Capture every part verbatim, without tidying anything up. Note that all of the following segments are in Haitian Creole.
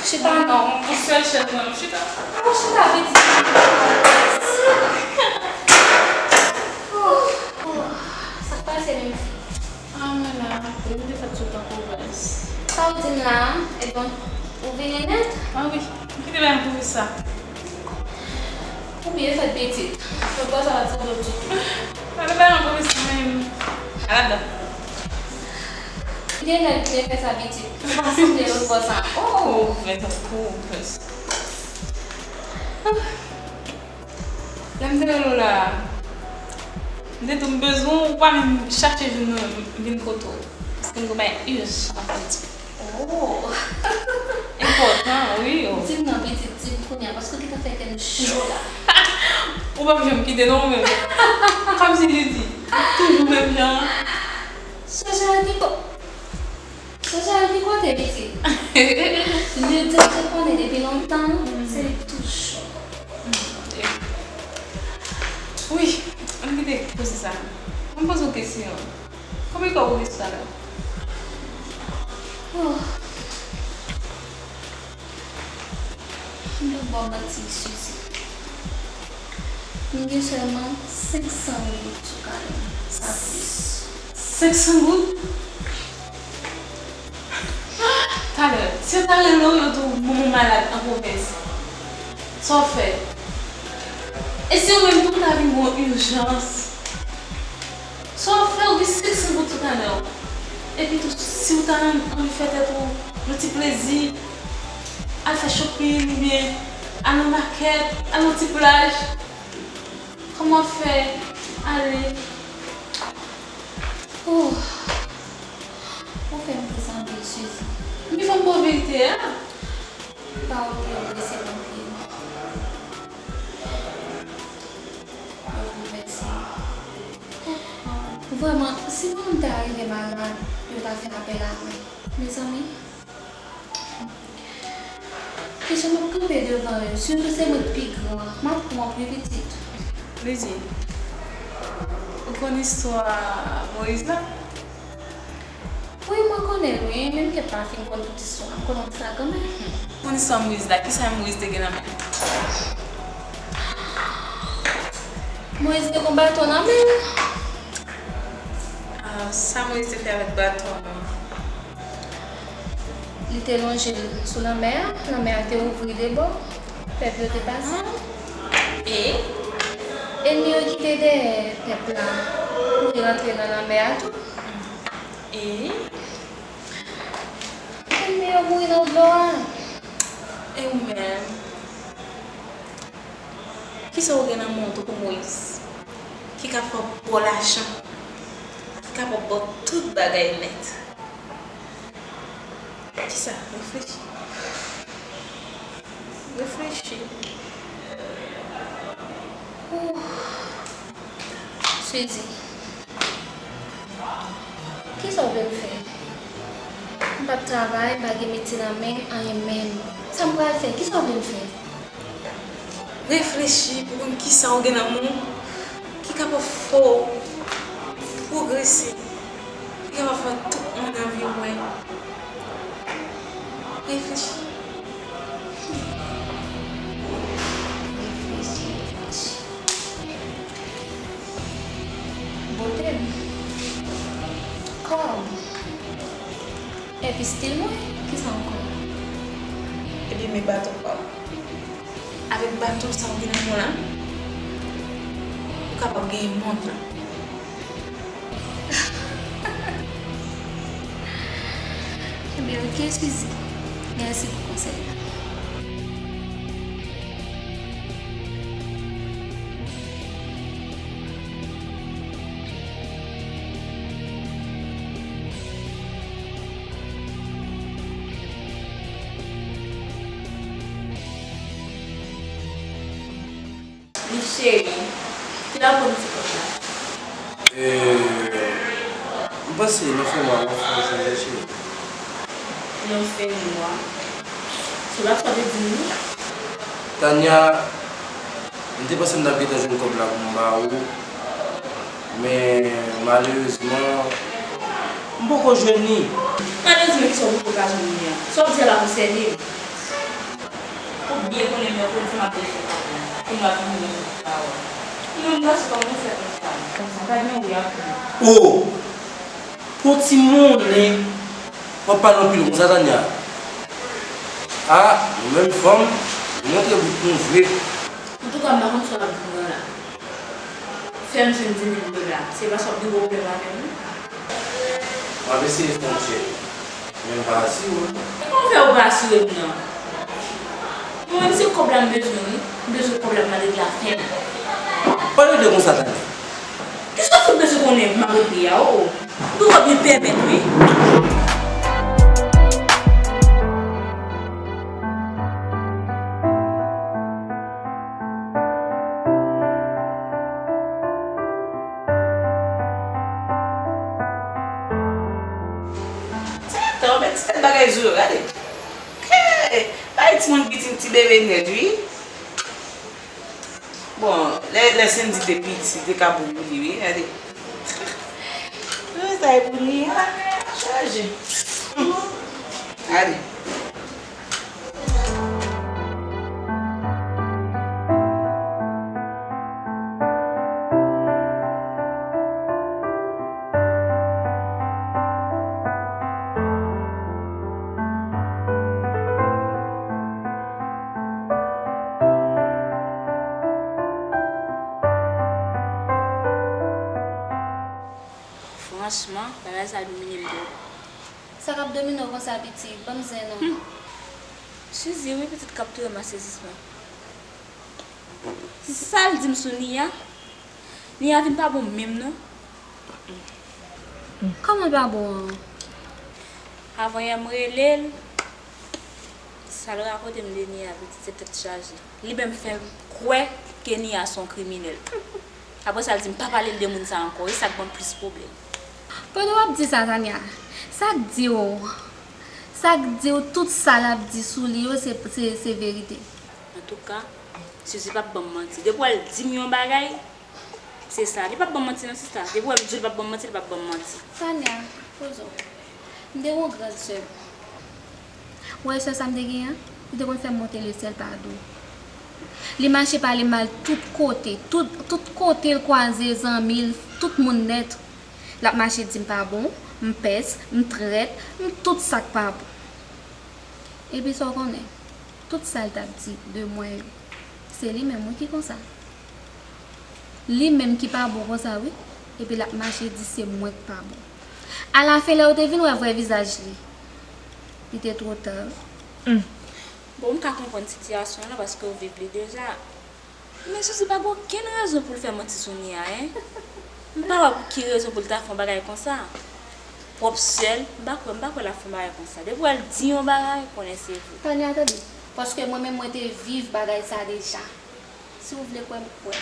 Chita non. Ou sèl chèz mwen, chita. Ou chita, pitit. Oh, oh. Sa k pase menm? Ah, mwen la, mwen te fèt sou pran pwovens. Sa w di m la, e bon, ou vini nèt? Ah wi, m kite bay anpouve sa. Ou byen fèt, pitit. Lòt bò sa pa t sanble w ditou. Gade bay anpouve sa menm. Al ladan. Gen lè l byen fè sa, pitit. Ou pa sanble lòt bò sa. Oh, men tankou pès. Lè m te rele w la a, m te di w m bezwen w, ou pa menm chache jou m vin kote w. Paske m gen yon bagay ijan pou m di w. Oh! Enpòtan, wi, oh. Di m non, pitit, di m kounye a, paske w gentan fè kè m cho la. Ou p ap janm kite non, ou menm. Kòmsi li di, toujou menm jan an. Chanje al ki ko-, Chanje al ki kote, pitit? Li di m, se konnen depi lontan, se li toujou. Wi, ann kite koze sa. Mwen poze w kesyon. Konbyen kòb ou gen sou talè? Oh. M p ap ba w manti, Suzy. M gen sèlman senk san goud sou kanè m, pa plis. Senk san goud? Talè, si yo ta rele w, yo di w manman w malad an pwovens, sa w ap fè? E si ou menm tou ta vin gen yon ijans? Sa w ap fè, ou gen senk san goud sou kanè w? Epi tou, si w ta anvi fè tèt ou yon ti plezi, al fè shopping oubyen al nan makèt, al nan ti plaj, kòman w ap fè ale? Oh, ou fè m te sanble, Suzy. M vin fè w verite a. Pawòl ou yo blese m anpil. Yo boulvèse m. Vrèman, si manman m ta rive malad, yo ta fè apèl a mwen. Mezanmi, kijan m ap kanpe devan yo, sitou se mwen k pi gran an, m ap wont wi, pitit. Lizzie, ou konn istwa Moyiz la? Wi, mwen konnen l, wi, men m ket pa fin konn tout istwa a. M konn yon ti sa kanmenm. Konn istwa Moyiz la, kisa Moyiz te gen nan men l? Moyiz te gen yon baton nan men l. Ah, sa Moyiz te fè avèk baton an? Li te lonje l sou lanmè a, lanmè a te ouvri de bò, pèp yo te pase. E? Ènmi yo ki te dèyè pèp la kouri rantre nan lanmè a tou. E? Ènmi yo mouri nan dlo a. E ou menm? Kisa w gen nan men w tankou Moyiz, ki kapab ba w lajan, ki kapab ba w tout bagay nèt? Kisa? Reflechi. Reflechi. Ouh. Suzy, kisa w vle m fè? M p ap travay, m pa gen metye nan men m, anyen menm. Sa m pral fè? Kisa w vle m fè? Reflechi pou konn kisa w gen nan men w ki kapab fè w pwogrese, ki kapab fè tout moun anvi wè. Reflechi. Reflechi, reflechi. Bote m. Kò m. Epi stil mwen, kisa ankò? Epi men baton pa w. Avèk baton sa w gen nan men w la, ou kapab genyen mond lan. Ebyen, oke, Suzy. Mèsi pou konsèy la. Wi, cheri. Kilè w pran ti kòb la? Euh, m panse nan fen mwa, m ap fè yon chanje, cheri. Nan fen mwa? Se pa sa w te di m, non? Tania, m te panse m t ap gentan jwenn kòb la pou m ba ou, men malerezman, m poko jwenn li. Malerezman, kisa w poko ka jwenn li a? Sa w di a pa konsène m. Byen konnen mèkredi m ap bezwen pale. Pou nou ap vini yon pawòl. Mwen menm gason pa mwen fè konsa. Konsa, pa gen wi ak mwen. O! Pou ti monnen, w ap pale anpil konsa, Tania. A, nou menm fanm, nou montre bout nou vre. Antouka, m pa konn sa w ap di mwen la. Fè m jwenn di mil dola. Se pa sa w ap gen pwoblèm avè m, non? M ap eseye fè yon tchèk. Men m pa asire w. E kòman w fè ou pa asire m nan? Mwen menm se kòb la m bezwen wi. M bezwen kòb la pou m al regle afè m. Pa rete konsa, Tania. Kisa w fout bezwen konnen m ap regle a, o? M gen kòb li pèmèt wi. Sa ap tan, men ti tèt bagay zo yo, gade. Hey! Bay timoun pitit ti bebe nèt, wi. Bon, lè, lè Sendy te piti, te ka pou li, wi, gade. Wi, sa e pou li, a, chaje. Gade. Franchman, bagay sa domine m twòp. Sa k ap domine w konsa, pitit? Ban m zen non. Hmm. Suzy, wi, pitit, k ap touye m a sezisman. Sa l di m sou Nia? Nia vin pa bon menm non. Kòman l pa bon an? Avanyè m rele l, sa l rakonte m de Nia, pitit, se tèt chaje. Li menm fè m kwè ke Nia se yon kriminèl. Apre sa, l di m pa pale l de moun sa ankò, e sa k ban m plis pwoblèm. Pandan w ap di sa, Tania, sa k di w, sa k di w tout sa l ap di sou li yo, se, se, se verite? Antouka, Suzy p ap ban m manti. Depi w wè l di m yon bagay, se sa. Li p ap ban m manti non, sista. Depi w wè m di w li p ap ban m manti, li p ap ban m manti. Tania, poze w. M te gen yon grann sè m. Ou wè sè sa m te genyen an? Li te konn fè m monte le syèl pa do. Li mache pale m mal tout kote. Tout, tout kote l kwaze zanmi l, tout moun nèt. L ap mache di m pa bon, m pès, m trèt, m tout sa k pa bon. Epi sa w konnen, tout sa l t ap di de mwen yo, se li menm wi ki konsa. Li menm ki pa bon konsa wi, epi l ap mache di se mwen k pa bon. Alafen lè yo te vin wè vrè vizaj li, li te twò ta. Hmm. Bon, m ka konprann sitiyasyon w lan paske w viv li deja. Men Suzy pa gen okenn rezon pou l fè manti sou Nia, en. M pa wè pou ki rezon pou l ta fè yon bagay konsa. Pwòp sè l, m pa kwè, m pa kwè l ap fè yon bagay konsa. Depi w wè l di yon bagay, konnen se vre. Tania, tande, paske mwen menm mwen te viv bagay sa deja. Si w vle kwè m, kwè.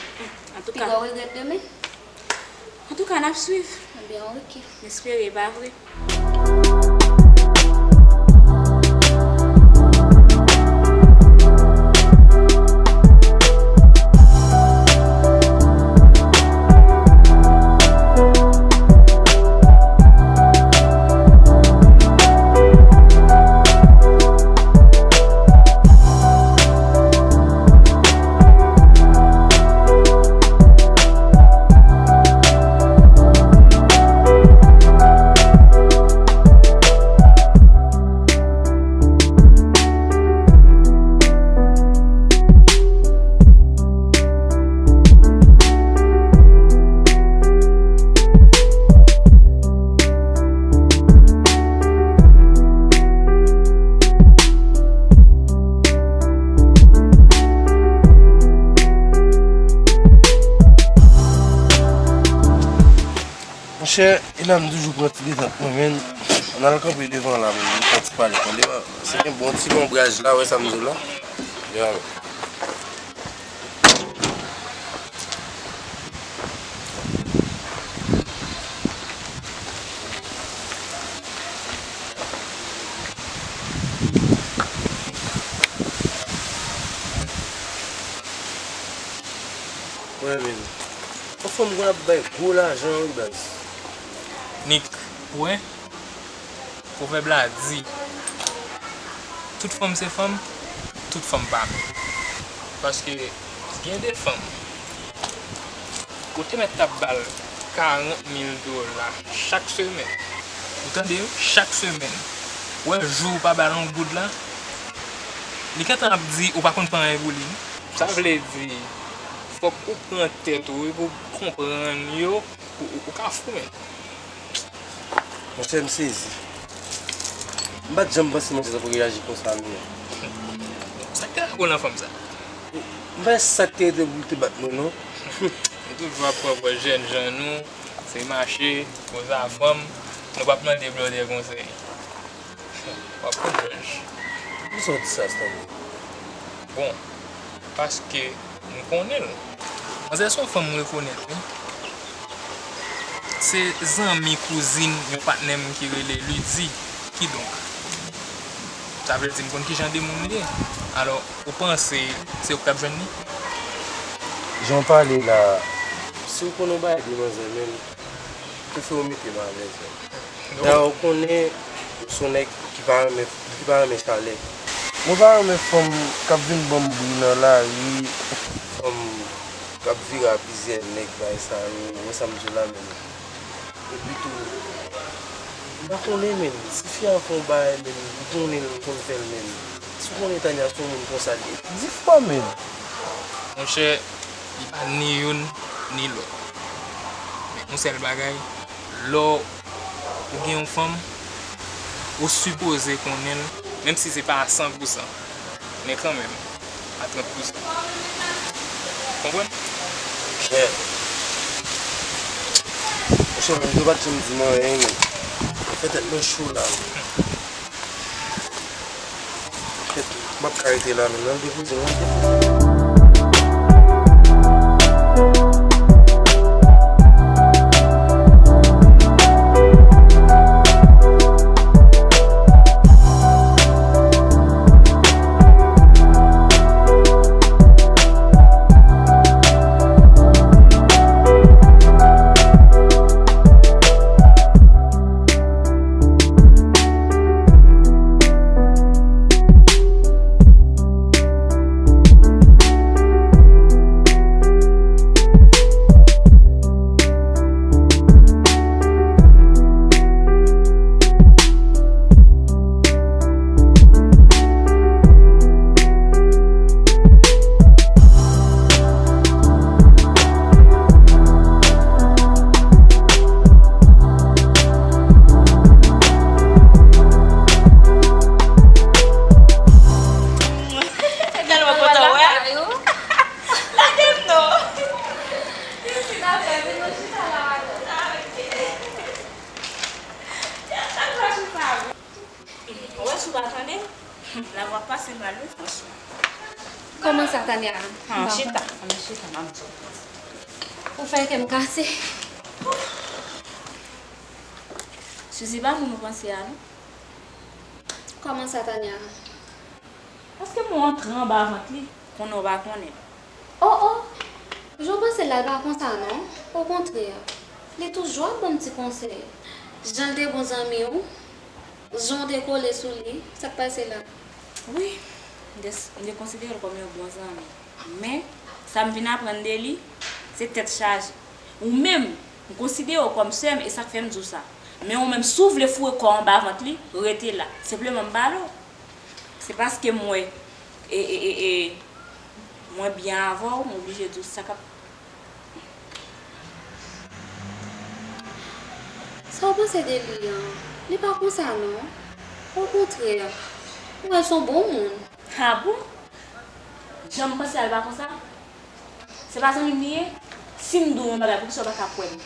Antouka. Piga w regrèt demen. Antouka, n ap swiv. Ebyen, oke. M espere, pa vre? Monchè, e la m toujou pran ti detant mwen, men. Ann al kanpe devan la, men, nou fè ti pale, tande? Se gen bon ti lonbraj la, wè sa m di w la? Ya. Wè, men. Yon fanm konn ap bay gwo lajan, wi, baz. Nik, ou wè? Pwovèb la di, tout fanm se fanm, tout fanm pa menm. Paske gen de fanm, ou te mèt t ap ba l karant mil dola chak semèn. Ou tande m? Chak semèn. Ou wè jou ou pa ba l yon goud la, li gentan ap di ou pa konn fè anyen pou li. Sa vle di, fòk ou pran tèt ou epi w konprann yo, ou, ou, ou ka fou, menn. Monchè, m sezi. M pa t janm panse monchè sa pou reyaji konsa, non. Sa k te ak ou nan fanm sa? M pa wè sa k te rete pou l te bat mwen, non. Nou toujou ap pran pòz jèn jan nou, se mache, koze a fanm, nou p ap mande blòdè konsèy. W ap konn jòj. Poukisa w di sa, Stanley? Bon, paske m konnen l. Manzè se yon fanm m rekonèt, wi. Se zanmi kouzin yon patnè m ki rele Ludi. Kidonk, sa vle di m konn kijan de moun li ye. Alò, ou panse se ou k t ap jwenn li? Jan w pale la, si w konn yon bagay de manzè menm, ou fè w mete m alèz menm. Dayè, ou konnen, ou se yon nèg ki pa renmen, ki pa renmen chalè. Mwen pa renmen fanm k ap vin ban m bri nan lari. Fanm k ap vire a plizyè nèg, bagay sa yo, ou wè sa m di w la menm. Epi tou, m pa konnen menm, si fi a fè yon bagay menm, m konnen l, m konn fè l menm. Si w konnen Tania se yon moun konsa l ye. Di fwa menm. Monchè, li pa ni youn, ni lòt. Men yon sèl bagay, lè w gen yon fanm, ou sipoze konnen l, menm si se pa a san pou san, men kanmenm, a trant pou san. Konprann? Monchè. Monchè, menm yo pa t janm di m anyen, men. Fè tèt mwen cho la. Kèt, m ap ka rete la menm, nan depoze, nan depoze. Gade mwen kontan wè. Lage m non. Isit, apre, vin nou chita la, madanm. Ah, ok. Ya, sa k fè chita, wi. Ou wè, si w pa tande, lavi w ap pase mal, wi, franchman. Kòman sa, Tania? An, chita, an, chita, m ap di w. Ou fè kè m kase. Suzy pa moun ou panse a, non. Kòman sa, Tania? Paske m wè w antre anba vant li, konnen w pa konnen l. Oh, oh! Jan w panse l la, l pa konsa non. Okontrè, li toujou ap ban m ti konsèy. Jan l te bon zanmi w, jan w te kole sou li, sa k pase la? Wi, m te, m te konsidere l kòm yon bon zanmi. Men, sa m vin aprann de li, se tèt chaje. Ou menm, m konsidere w kòm sè m, e sa k fè m di w sa. Men ou menm, si w vle foure kò w anba vant li, rete la. Senpleman, m pale w. Se paske m wè, e, e, e, e, mwen byen avè w, m oblije di w sa k ap. Sa w panse de li an? Li pa konsa non. Okontrè, m wè l se yon bon moun. Ah bon? Jan m panse a, li pa konsa? Se pa zanmi m li ye? Si m di w yon bagay, poukisa w pa ka kwè m?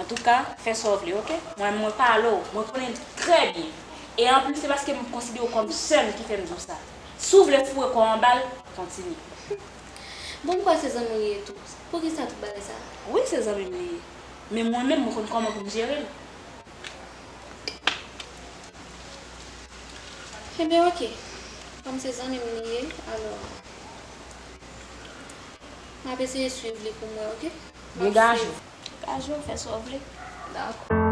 Antouka, fè sa w vle, oke? Mwen, mwen pale w, mwen konnen l trè byen. E anplis, se paske m konsidere w kòm sè m ki fè m di w sa. Si w vle foure kò w anba l, kontinye. Bon, m kwè se zanmi w li ye tou. Poukisa tout bagay sa? Wi, se zanmi m li ye. Men mwen menm, mwen konn kòman pou m jere l. Ebyen, oke. Kòm se zanmi m li ye, alò, m ap eseye swiv li pou m wè, oke? M ap swiv. Degaje w. Degaje w, fè sa w vle. Dakò.